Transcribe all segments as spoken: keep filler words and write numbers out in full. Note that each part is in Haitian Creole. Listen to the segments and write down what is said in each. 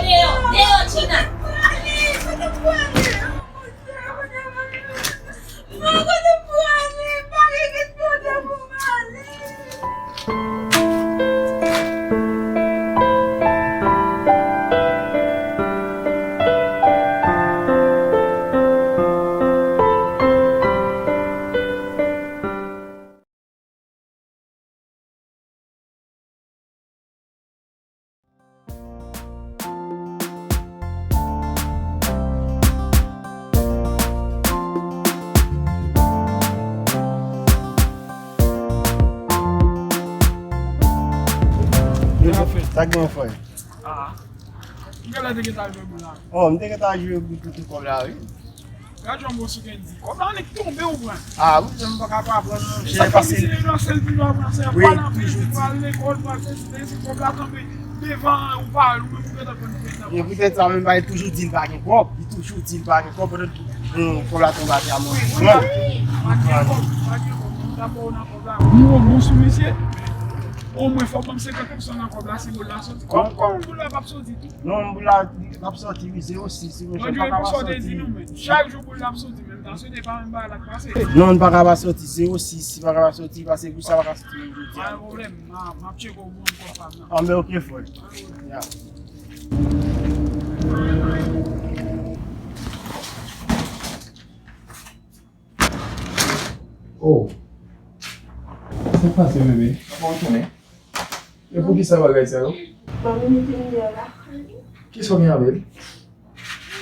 Deyò, deyò, Gina! Sa gen, frè? Ah. Ou genlè te gentan jwe boul la? Oh, m te gentan jwe boul pou tout kòb la, wi. Gad jan Bosou gen di. Kòb la annik tonbe ou pran. Ah, wi. Sa m pa ka pa pran non. Chè, paske se nan sèl pi lwen pran, se pa nan pil, pral lekòl, pral sesi, sesi, kòb la tonbe devan ou pa, ou menm ou gentan pran, ou gentan pran. E poutèt sa menm, ba, li toujou di l pa gen kòb. Li toujou di l pa gen kòb, pandan tout, bon, kòb la tonbe atè a, mwen. Wi, wi, pa gen kòb, pa gen kòb. Mwen dabò nan kòb la. Mwen bon sou misye. Omwen fò ban m senkant pousan nan kòb la, si boul la soti. Kòm, kòm boul la p ap soti tou. Non, boul la p ap soti, wi, zewo sis, wi, mesye, pa ka pa soti. Chak jou boul la ap soti, menm tan, se te pa menm bagay la k pase. Non, pa ka pa soti, zewo sis, pa ka pa soti, pase pou sa pa ka soti menm jodi a. Pa gen pwoblèm, m a, m ap tcheke w pou m konfèm nan. Ah, men ok, frè. Ya. Oh. Sa k pase, bebe? Kòman w tounen? E poukisa bagay sa yo? Manmi m te mete m deyò lakay li. Kisa w gen avè l?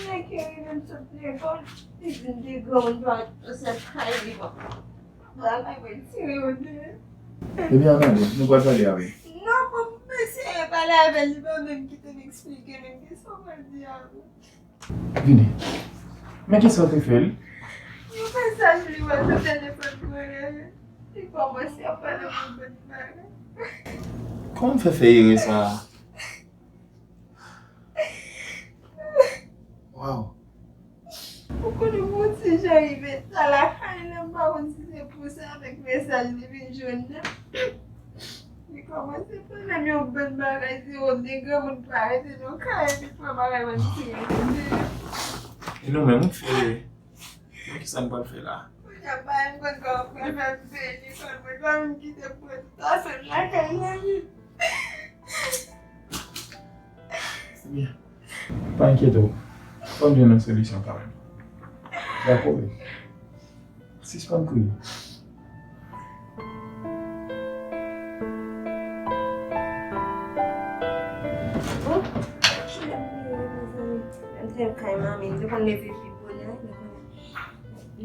Nèg yo rive m sot lekòl, li di m te granmoun pa sot kay li, bon. Bagay mwen tire yo deyò. Ebyen, ann ale, nou pral pale avè l. Non, bon, m eseye pale avè l, li pa menm kite m eksplike menm kisa w pral di a. Vini. Men kisa w te fè l? Yon mesaj li voye sou telefòn mwen, li kòmanse ap pale m yon bann bagay. Kòman w fè fè erè sa a? Waw. Ou konnen m yon ti jan rive ta lakay la, m pa konn si se pou sa avèk mesaj li vin jwenn nan. Li kòmanse pale m yon bann bagay, se yon de granmoun pa rete nan kay, epi pran bagay mwen tire m deyò. E nou menm, nou fè, men kisa n pral fè la? Kounye a, m pa menm konn kòman m pral fè m peye lekòl mwen, pa menm kite m pran tout aswè m lakay la, wi. Byen. Pa enkyete w. Fò n jwenn yon solisyon kanmenm. Dakò, wi. Sispann kriye. Bon, cheri, m te kay manmi, m te konn leve pi bonè, m te konn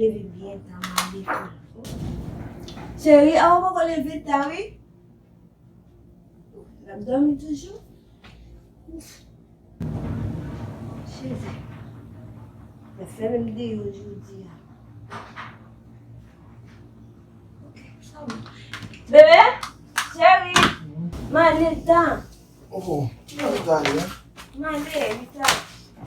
leve byen ta, m al lekòl. Cheri, a, ou poko leve ta, wi? L ap dòmi toujou? Jezi. Mwen fè menm deyò jodi a. Ok, sa bon. Bebe, cheri, m ale ta. Oh, oh. Ki lè w ta ale a? M ale, li ta.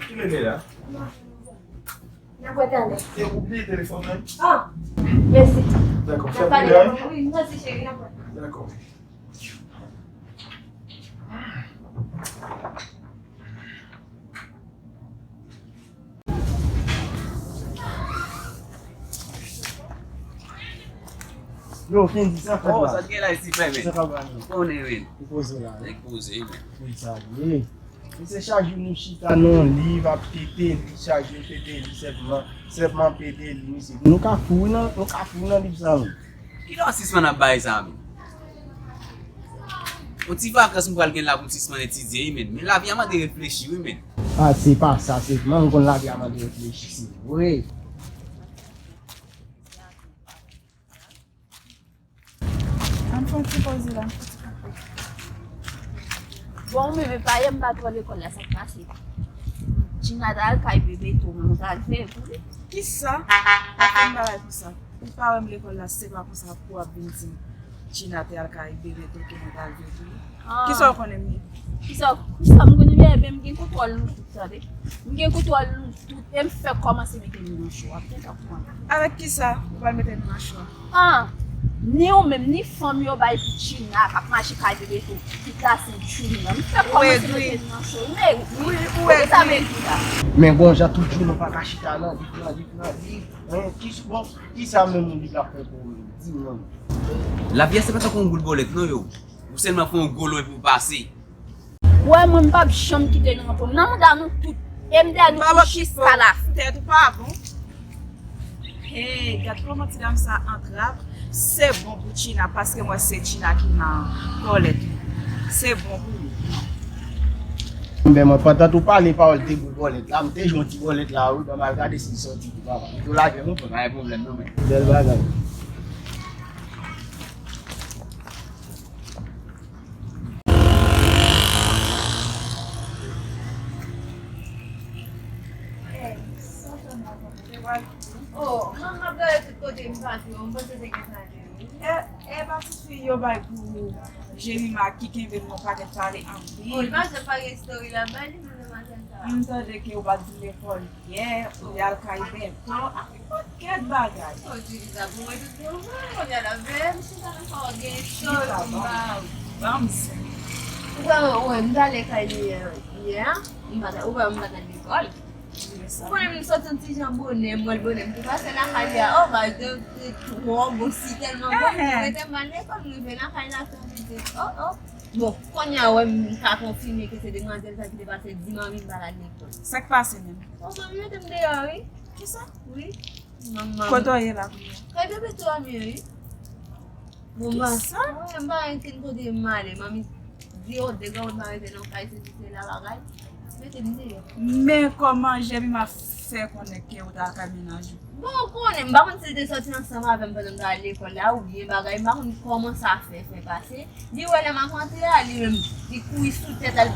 Ki lè l ye la? N ap wè talè. E ou bliye telefòn nan? Ah, mèsi. Dakò, fè m pale. Wi, mèsi cheri, n ap wè. Dakò. Yo, Kendy, sa k fèt la? Oh, sa t gen la isit menm, men. Sa k ap pase? Ou konnen, men. Ou poze la, wi. Nèg poze, men. Wi, sa ye. Mesye, chak jou nou chita nan yon liv, ap pete li, chak jou pete li, sèlman, sèlman pete li, mesye. Nou ka fou nan, nou ka fou nan liv sa, wi. Kilè w sispann ap bay sa, men? Yon ti vakans m pral gen la pou m sispann etidye, wi, men. Men lavi a mande reflechi, wi, men. Ah, se pa sa, se, mwen, m konn lavi a mande reflechi, se vre. Ann fè yon ti poze la, ann fè yon ti kanpe. Bon, ou menm, epa yè m pa t wè lekòl la, sa k pase? Gina t al kay bebe tou, men ou t al veye pou li. Kisa? Pa fè m bagay konsa. Ou pa wè m lekòl la, se pa konsa pou w ap vin di m Gina te al kay bebe tou, ke mwen t al veye pou li. Ah. Kisa w konnen m ye? Kisa, kisa m konnen m ye? Ebyen, m gen kontwòl nou tout, tande. M gen kontwòl nou tout, e m fèk kòmanse mete m nan cho a, w ap gentan konprann. Avèk kisa ou pral mete m nan cho a? Ah! Ni ou menm, ni fanm yo bay pou Gina k ap mache kay bebe tou. Tout la se Gina. M fè kòmanse mete m nan cho. Wi, ou egri. Men gon jan tout jounen ou pa ka chita nan liv, nan liv, nan liv. Men ki, bon, kisa menm ou li ka fè pou ou menm? Di m non. Lavi a se pa tankou yon goul bòlèt non yo. Ou sèlman fè yon golo epi ou pase. Ou wè mwen m p ap janm kite nou antre nan manda nou tout. E m dèyè nou pou jiska lafen. Tèt ou pa bon. Hey, gad kòman ti dam sa antrap. Se bon pou Gina paske mwen se Gina ki nan bòlèt. Se bon pou li. Men mwen pandan ou pale pawòl de boul bòlèt la, m te jwenn ti bòlèt la wi, ban m al gade si l sòti tou papa. M tou lage nou, pa gen pwoblèm non men. Bèl bagay. Oh, manman ap gade tout kote m pase, m panse se gen sa gen wi. E, e pa ti fi yo bay pou Jemima ki kenbe m yon pakèt pale anpil. Oh, li pa janm pa gen story la bay li menm demwazèl sa. M tande ke ou pa t vin lekòl. Yè, ou te al kay Bèto, ak yon pakèt bagay. Ou di li sa pou mwen tout bon vre, kounye a la vle m chita nan sa w gen chòl pou m ba ou. Ban m zen. Ou pa wè, m t ale kay li yè, yè a, m pa t, ou pa wè m pa t al lekòl. Ou konnen m soti yon ti jan bonè, m wè l bonè, m te pase lakay li a, oh my God, te twò bon, si tèlman bon, m te mete m al lekòl, m rive lakay la tou vit, oh, oh. Bon, kounye a wè m ka konfime ke se demwazèl sa ki te pase di manmi m pa t al lekòl. Sa k pase menm? Bon, manmi mete m deyò wi. Kisa? Wi. Manman. Kote w ye la kounye a? Kay bebe tou a m ye wi. Bon, ba, kisa? Wi, m pa gen kenn kote m ale. Manmi di yo degan w pa rete nan kay se ti se la bagay. Mete m deyò. Men kòman Jemima fè konnen ke w t al kay mennaj ou? Bon, ou konnen, m pa konn si l te sòti ansanm avè m pandan m t al lekòl la, oubyen bagay, m pa konn kòman sa fè, fè pase. Li wè lè m ap antre a, li menm, li kouri sou tèt al,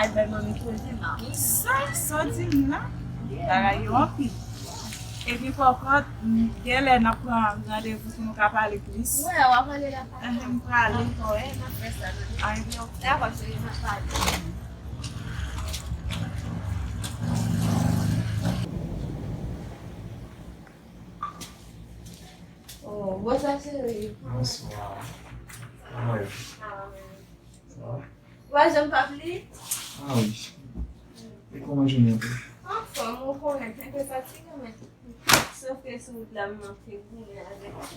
al bay manmi koze, manmi. Sa, sa w di m la? Bagay yo anpil. Epi pòkòt, m, genlè n ap pran randevou pou nou ka pale plis. Wè, w ap pale la. Ahan, m prale. Dakò, e, n ap fè sa, tande. Ay, byen. Dakò, cheri, n ap pale. Oh, bonswa, cheri. Bonswa. Kòman w ye? Sa va, mèsi. Sa va? Ou pa janm p ap li? Ah wi. E kòman jounen an te? Anfòm, ou konnen, enpe fatige, men. Sòf ke sou wout la, m ap fè goumen avèk.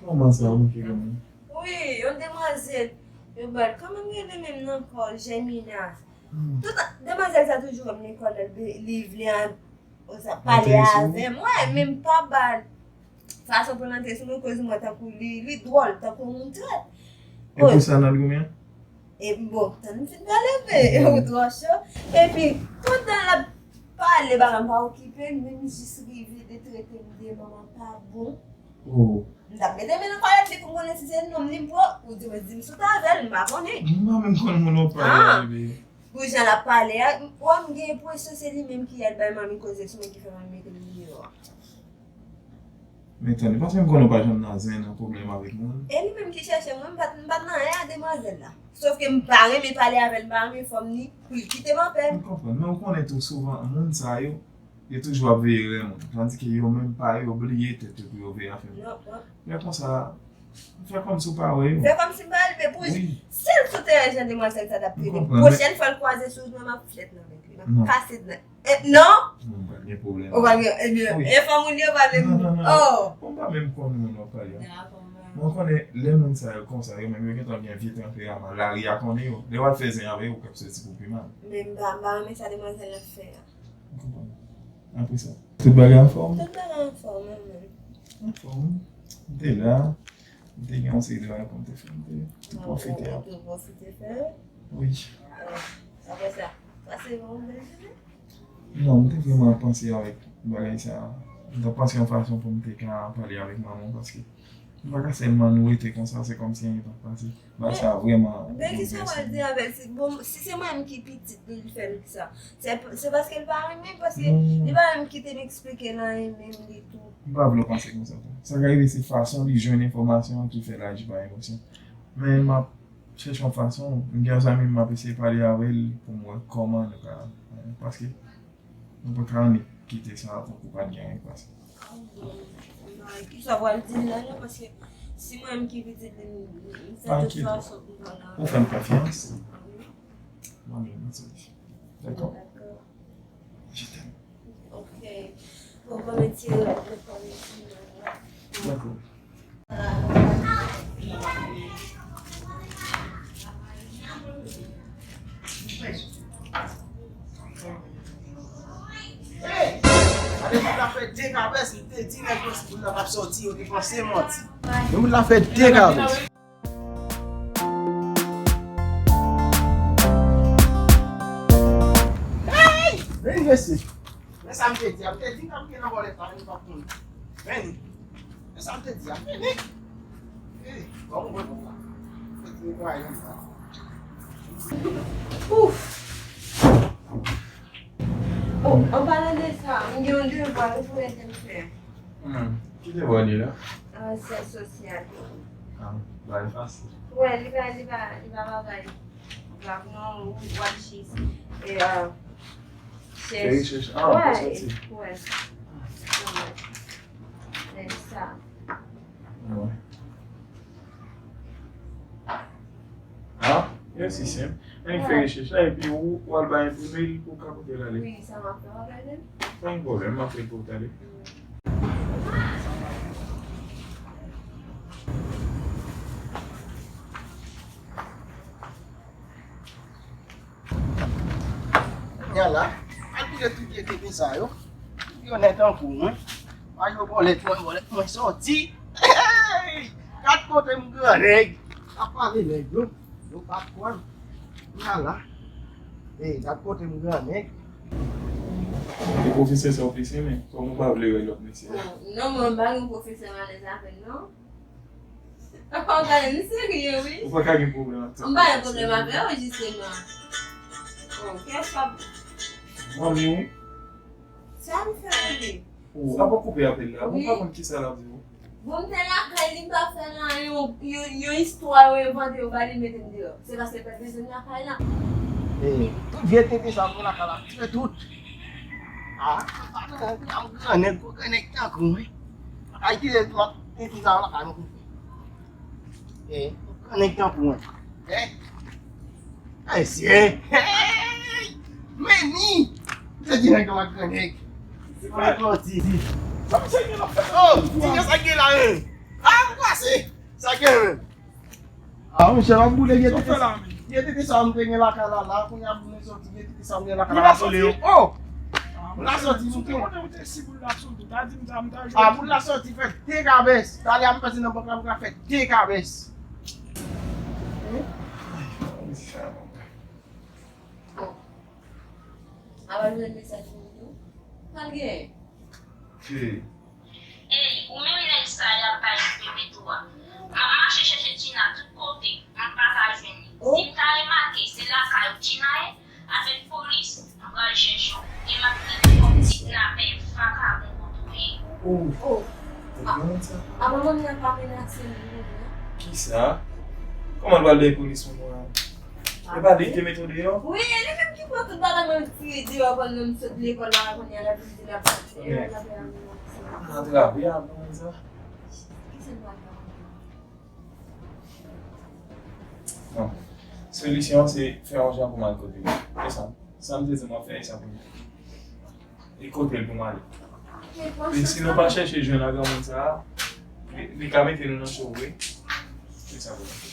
Kòman sa, ou fè goumen? Wi, yon demwazèl, yo ba l, kòman m rele menm nan kò, Jemina. Hmm. Tout demwazèl sa toujou wè m lekòl, li, li vle an, pale avè m. Wi, men m pa ba l. Fason pou l antre sou mwen, koz mwen tankou li, li dwòl, tankou yon moun trèt. E pou sa n al goumen an? E bon, tann m fin pale, men ou twò cho. Epi, pandan l ap pale, bagay m pa okipe l, men m jis rive de trete m de manman pa bon. Oh. M t ap mete men nan kòlèt li pou m konnen si se nonm li m pran, ou di mwen di m sot avè l, m pa konnen. M pa menm konn moun w ap pale a, bebe. Pou jan l ap pale a, m, wè m gen enpresyon se li menm ki al bay manmi koze sou mwen ki fè manmi mete m deyò a. Men tande, paske m konnen w pa janm nan zen, nan pwoblèm avèk moun. E li menm ki chèche mwen, m pa t, m pa t nan anyen a demwazèl la. Sòf ke m pa renmen pale avè l, m pa renmen fòm ni pou l kite m anpè. M konprann, men ou konnen tou souvan, moun sa yo, yo toujou ap veye erè moun. Tandike yo menm pa yo, yo bliye tèt yo pou yo veye afè moun. Non, non. Lè konsa, fè kòmsi w pa wè yo. Fè kòmsi m pa wè l, men pou sèl sou teren jan demwazèl sa t ap trete m. Pwochèn fwa l kwaze sou wout mwen, m ap flèt nan men li. M ap kase nan Eh, non? Non, pa gen pwoblèm. Ou pa gen, ebyen, enfòm ou li yo pa menm. Non, non, non. Oh. Bon, m pa menm konn moun w ap pale a. Dakò, mwen. Mwen konnen lè moun sa yo konsa, yo menm yo gentan gen vye tanperaman. Lari a konnen yo. Lè w al fè zen avè yo, ou k ap soti pou pi mal. Men m pa, m pa renmen sa demwazèl la fè a. M konprann. Apre sa, tout bagay anfòm? Tout bagay anfòm, wi, men. Anfòm. M te la. M te gen yon seri de bagay pou m te fè. M te tou pwofite a. Ou tou pwofite fè? Wi. Apre sa, pase yon bèl jounen? Non, m te vrèman panse avèk bagay sa a. M t ap panse yon fason pou m te ka pale avèk manman w, paske m pa ka sèlman nou rete konsa, se kòmsi anyen pa t pase. Bagay sa a vrèman. Men kisa w al di avè l? Si, bon, si se mwen menm ki pitit li, li fè m sa. Se, se paske l pa renmen, paske li pa menm kite m eksplike l anyen menm li tou. M pa vle w panse konsa tou. Sa ka rive se fason li jwenn enfòmasyon an ki fè l aji pa emosyon. Men m ap chèche yon fason, m gen yon zanmi m, m ap eseye pale avè l pou m wè kòman nou ka, paske nou pa ka annik kite sa tankou pa t gen anyen k pase. Kisa w pral di l la, non? Paske Si mwen menm ki pitit li, m, m fè tout fason pou m pa nan. Ou fè m konfyans. Mwen menm, m soti. Dakò? Dakò. Je t'aime. Ok. Bon, mwen retire, mwen retire. Dakò. Hey! Gade moun la fè de kabès, m te di nèg yo si moun la p ap soti, yo te panse manti. Men moun la fè de kabès. Hey! Vin mesye. Men sa m te di a, m te di n ap gen nan bòlèt la, men nou p ap konn. Men, men sa m te di a, men, men. Hey, bon, bon, bon. Fèt netwaye menm sa. Ouf! Oh, an palan de sa, m gen yon devwa wi pou ede m fè. Hmm, ki devwa li la? Ah, syans sosyal. Ah, bagay fasil. Wè, li pa, li pa, li pa bagay grav non, ou w ap jis, e, ah, fè rechèch. Ah, wè, wè. Wè. Men sa. Wè. Ah, e osi senp. Ann fè rechèch la, epi ou, ou al bay enprime l pou w ka pote l ale. Wi, sa m ap fè, w ap gade l? Pa gen pwoblèm, m ap fè l pou ou tande. Kounye a la, al boule tout vye tenten sa yo. Tout vye nèg tankou mwen. Ba yo bòlèt mwen, bòlèt mwen soti. Hey! Gad kote m grannèg. Ap pale nèg yo. Yo pa kwè m. Kounye a la. Hey, gad kote m grannèg. E pwofesè sa w te simen, kòman w pa vle wè lòt mesye a? Non, mwen m pa gen pwofesè malèz avè l non. Apa w gade m serye wi. Ou pa ka gen pwoblèm ak sa. M pa gen pwoblèm avè w jisteman. Oh, kè fab. Manmi wi. Sa m fè wi. Ou apa koupe apèl la? Ou pa konn kisa l ap di w? Bon, m te lakay li, m pa fè nan yon, yon, yon istwa yo envante, yo ba li mete m deyò. Se paske l pa t bezwen m lakay la. Hey, tout vye tenten sa pou lakay la, tire tout. Ah, pa nan gran nèg, gwo gran nèg tankou mwen. Ay, kite tenten sa lakay mwen. Eh, granèg tankou mwen. Eh? Mesye! Hey! Meni! Misye di nèg yo ak granèg. Se pa yon ti. Sa misye gen la fè? Oh, ti gen sa gen la, hein? Ah, ou pase? Sa gen, hein? Ah, monchè, m ap boule vye tete sa. Vye tete sa, m te gen lakay la, la, kounye a, m soti vye tete sa, m gen lakay la, m ap boule yo. Oh! Moun la soti, m te konnen ou te si boul la soti. Ta di m sa, m ta jwe. Ah, boul la soti, fè de kabès. Talè a m pase nan bank la, m ka fè de kabès. Bon. Apa l jwenn mesaj pou ou tou? Sa l gen? Hey, ou menm nèg sa y ap bay bebe tou a. M ap mache chèche Djina tout kote, m pa ka jwenn li. Si m ta remake, se lakay ou Djina ye, avèk polis, m pral chèche w. E m ap kite w kòm kidnapè, vakabon kote w ye. Oh. Oh. Apa manmi an pa menase nou menm non? Kisa? Kòman l pral dèyè polis moun nan? E pa li ki te mete w deyò? Wi, e li menm ki pran tout bagay mwen tire deyò pandan m sot lekòl la, kounye a l ap vin di l ap soti deyò, l ap fè la menm aksyon. Atrape a pou moun sa. Kisa l pral fè? Non. Solisyon an se fè yon jan pou m al kote li. E sa, sa m te di m ap fè, e sa pou m fè. E kote l pou m ale. E si nou pa chèche jwenn a granmoun sa a, li, li ka mete nou nan cho vre. Se sa pou nou fè.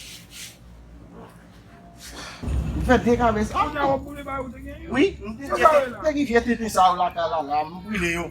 M fè de kabès. Kounye a w ap boule bagay ou te gen yo? Wi, m te gen, te gen vye tenten sa yo lakay la, la, m boule yo.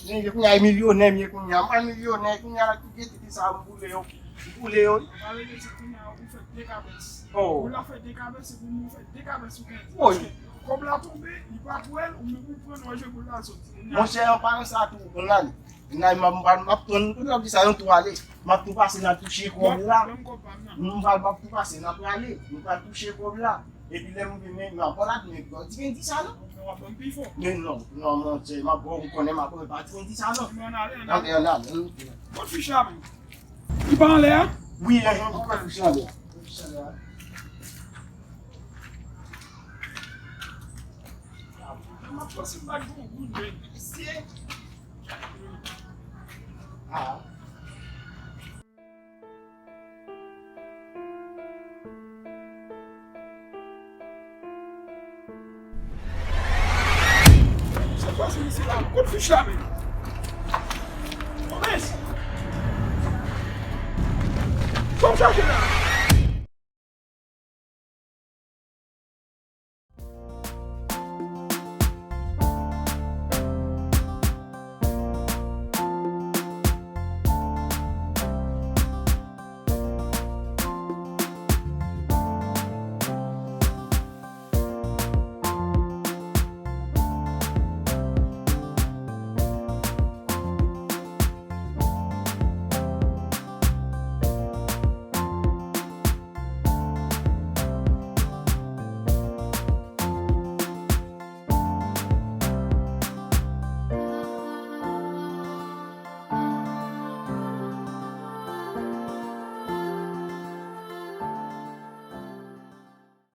Men kounye a e milyonè m ye kounye a. M pa milyonè, kounye a la tout vye tenten sa yo m boule yo. M boule yo. Malere se kounye a ou fè de kabès. Oh. Ou la fè de kabès, se pou nou fè de kabès ou gen. Wi. Paske kòb la tonbe, li pa pou el, ou menm ou pran, nou jwe boul la soti. Monchè, an palan sa tou, ann ale. Ann ale, m ap, m ap, m ap tann, kote w ap di sa, yon tou ale. M ap tou pase, n al touche kòb la. M pral, m ap tou pase, n ap prale. Nou pral touche kòb la. Epi lè m vin, men, nan bò la, men, di men di sa non. Men w ap ban m pifò. Men non, non, monchè, m ap ba w, ou konnen m ap ba w, pa di men di sa non. Men ann ale, ann ale. Ann ale, ann ale. Kot fich la menm? Li pa anlè a? Wi, enhen, m kwè fich la anlè. Fich la anlè a. M ap panse m pa t gon goud, men mesye. Ah. Kote fich la menm? Bon, mèsi. Sa w chache la?